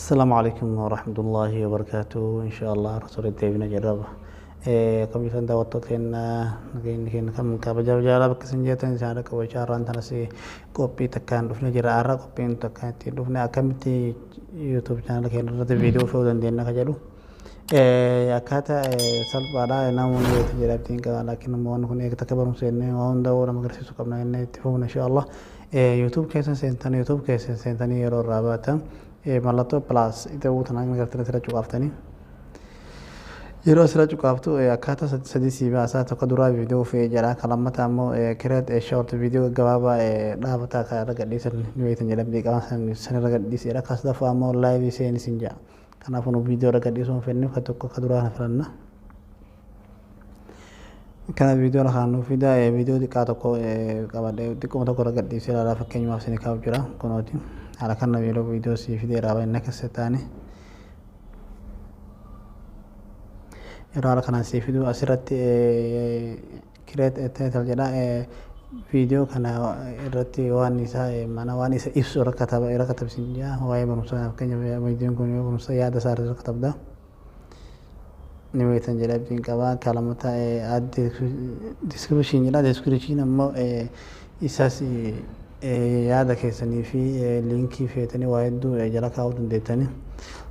Assalamu alaikum warahmatullahi wabarakatuh. Insyaallah rasuul deebina jirra. Akkam jirtan daawwattoota keenya, nageenyi keenya kan kabajaa jaalala bakka isin jirtan isaan dhaqqabachaa har'aan tanas qophii takkaan dhufne jira. Har'a qophiin takkaan ittiin dhufne akkamitti YouTube channel keenya irratti viidiyoo fe'uu dandeenya ka jedhu. Akkaataa salphaadha, namoonni beektan jedha abdiin qaba, laakiin immoo wanni kun eegta akka barumsa jennee waan hunda nama agarsiisuu qabna jennee itti fufna insyaallah. YouTube keessa seentan, YouTube keessa seentanii yeroo irraa baatan mallattoo plus ta'uu tanaan agartanii asirra cuqaaftanii. Yeroo asirra cuqaaftu akkaataa sadii sii baasaa. Tokko duraa viidiyoo fe'ee jedha, kan lammataa immoo create a short video gabaabaa dhaabataa kan irra gadhiisan ni beektan jedha abdii qaba, san irra gadhiisedha. Kan sadaffaa immoo live seenii siin jedha. Kanaafuu nu viidiyoo irra gadhiisuu hin fedhinu, kan tokko akka duraa kana filanna. Kana viidiyoo kana nuuf fida. Viidiyoo xiqqaa tokko qabadhee xiqquma tokko irra gadhiisee ilaalaa fakkeenyumaaf isin kaa'u jira. Kunooti haala kana yeroo viidiyoo sii fidee irraa baay'ina keessa taane yeroo haala kanaan sii fidu asirratti create a title jedha. Viidiyoo kana irratti waan isaa mana waan isa ibsu irra kataba, irra katabsiin jedha. Waa'ee barumsaa fakkeenyaaf viidiyoon kun yoo barumsa yaada isaa irra katabda ni beektan jedha abdiin qaba. Kalamata add description jedha. Description ammoo isas yaada keessanii fi liinkii feetanii waa hedduu jala kaa'uu dandeettanii.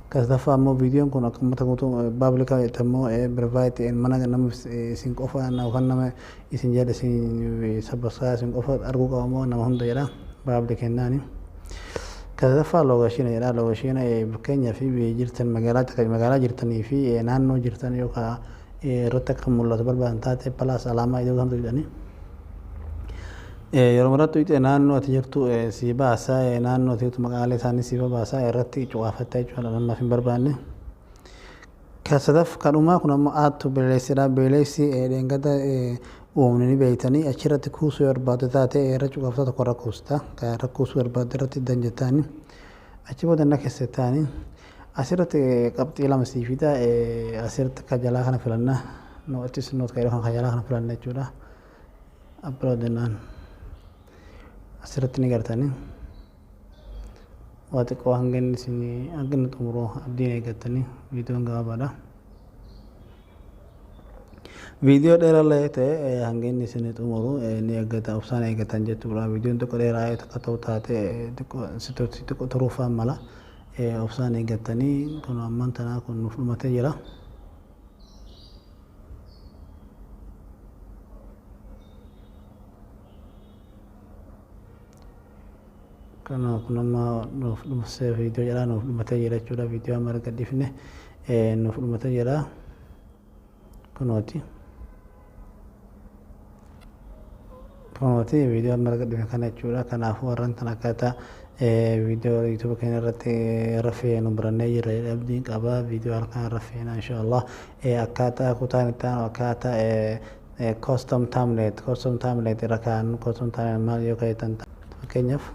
Kasdaffaa ammoo viidiyoon kun akka uummata guutuu public ammoo private, mana nama isin qofa yookaan nama isin jedha isin subscribe isin qofa arguu qaba moo nama hunda jedha, public kennaani. Kasdaffaa location jedha. Location fakkeenyaaf biyya jirtan, magaalaa magaalaa jirtanii fi naannoo jirtan yookaan irratti akka mul'atu barbaadan taate plus alaamaa iddoo sanatu jedhanii. Yeroo maratti tuqxe naannoo ati jirtu si baasa, naannoo ati jirtu maqaalee isaanii si baasa, irratti cuqaafatta jechuudha namaaf hin barbaanne. Kan sadaff kan dhumaa kun ammoo add to playlistiidha. Playlist dheengadda uumne ni beektanii, achirratti kuusuu yoo barbaadde taate irra cuqaafta, tokko irra kuusta. Kan irra kuusuu barbaadde irratti dan jettaani. Achi booda na keessa taani. Asirratti qabxii lama sii fida. Asirratti kan jalaa kana filanna. Notice note kan jedhu kan jalaa kana filanna jechuudha. Upload jennaan. Asirratti ni gartanii. Waa xiqqoo hanga inni isin hanga inni xumuru abdiin eeggattanii, viidiyoon gabaabaadha. Viidiyoo dheeraa illee ta'e hanga inni isin xumuru ni eeggata, obsaan eeggatan jechuudha. Viidiyoon xiqqoo dheeraa yoo takka ta'u taate xiqqoo turuufaan mala, obsaan eeggattanii. Kun ammaan tanaa kun nuuf dhumatee jira. Kana kun amma nuuf dhumsee viidiyoo jedhaa nuuf dhumatee jira jechuudha. Viidiyoo amma erga dhiifne nuuf dhumatee jira. Kunooti. Kunooti viidiyoo amma erga dhiifne kana jechuudha. Kanaafuu warreen tan akkaataa viidiyoo YouTube keenya irratti irra feenu barannee jirra jedhee abdiin qaba. Viidiyoo halkan irra feena inshallah. Akkaataa kutaan itti aanu akkaataa custom thumbnail, custom thumbnail irra kaa'annu. Custom thumbnail maal yoo ka'etan, fakkeenyaaf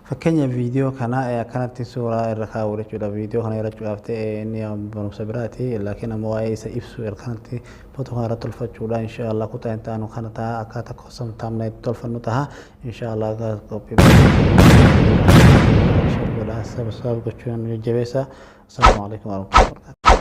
fakkeenya viidiyoo kana akkanatti suuraa irra kaa'u jechuudha. Viidiyoo kana irra cuqaaftee inni barumsa biraati, laakiin ammoo waa'ee isa ibsu akkanatti footoo kana irra tolfachuudha. Inshallah kutaa itti aanu kana ta'a, akkaataa custom thumbnail tolfannu ta'a inshallah. Qophii godhaa, subscribe gochuun jajjabeessa. Assalaamu alaikum warahmatullahi wabarakatuh.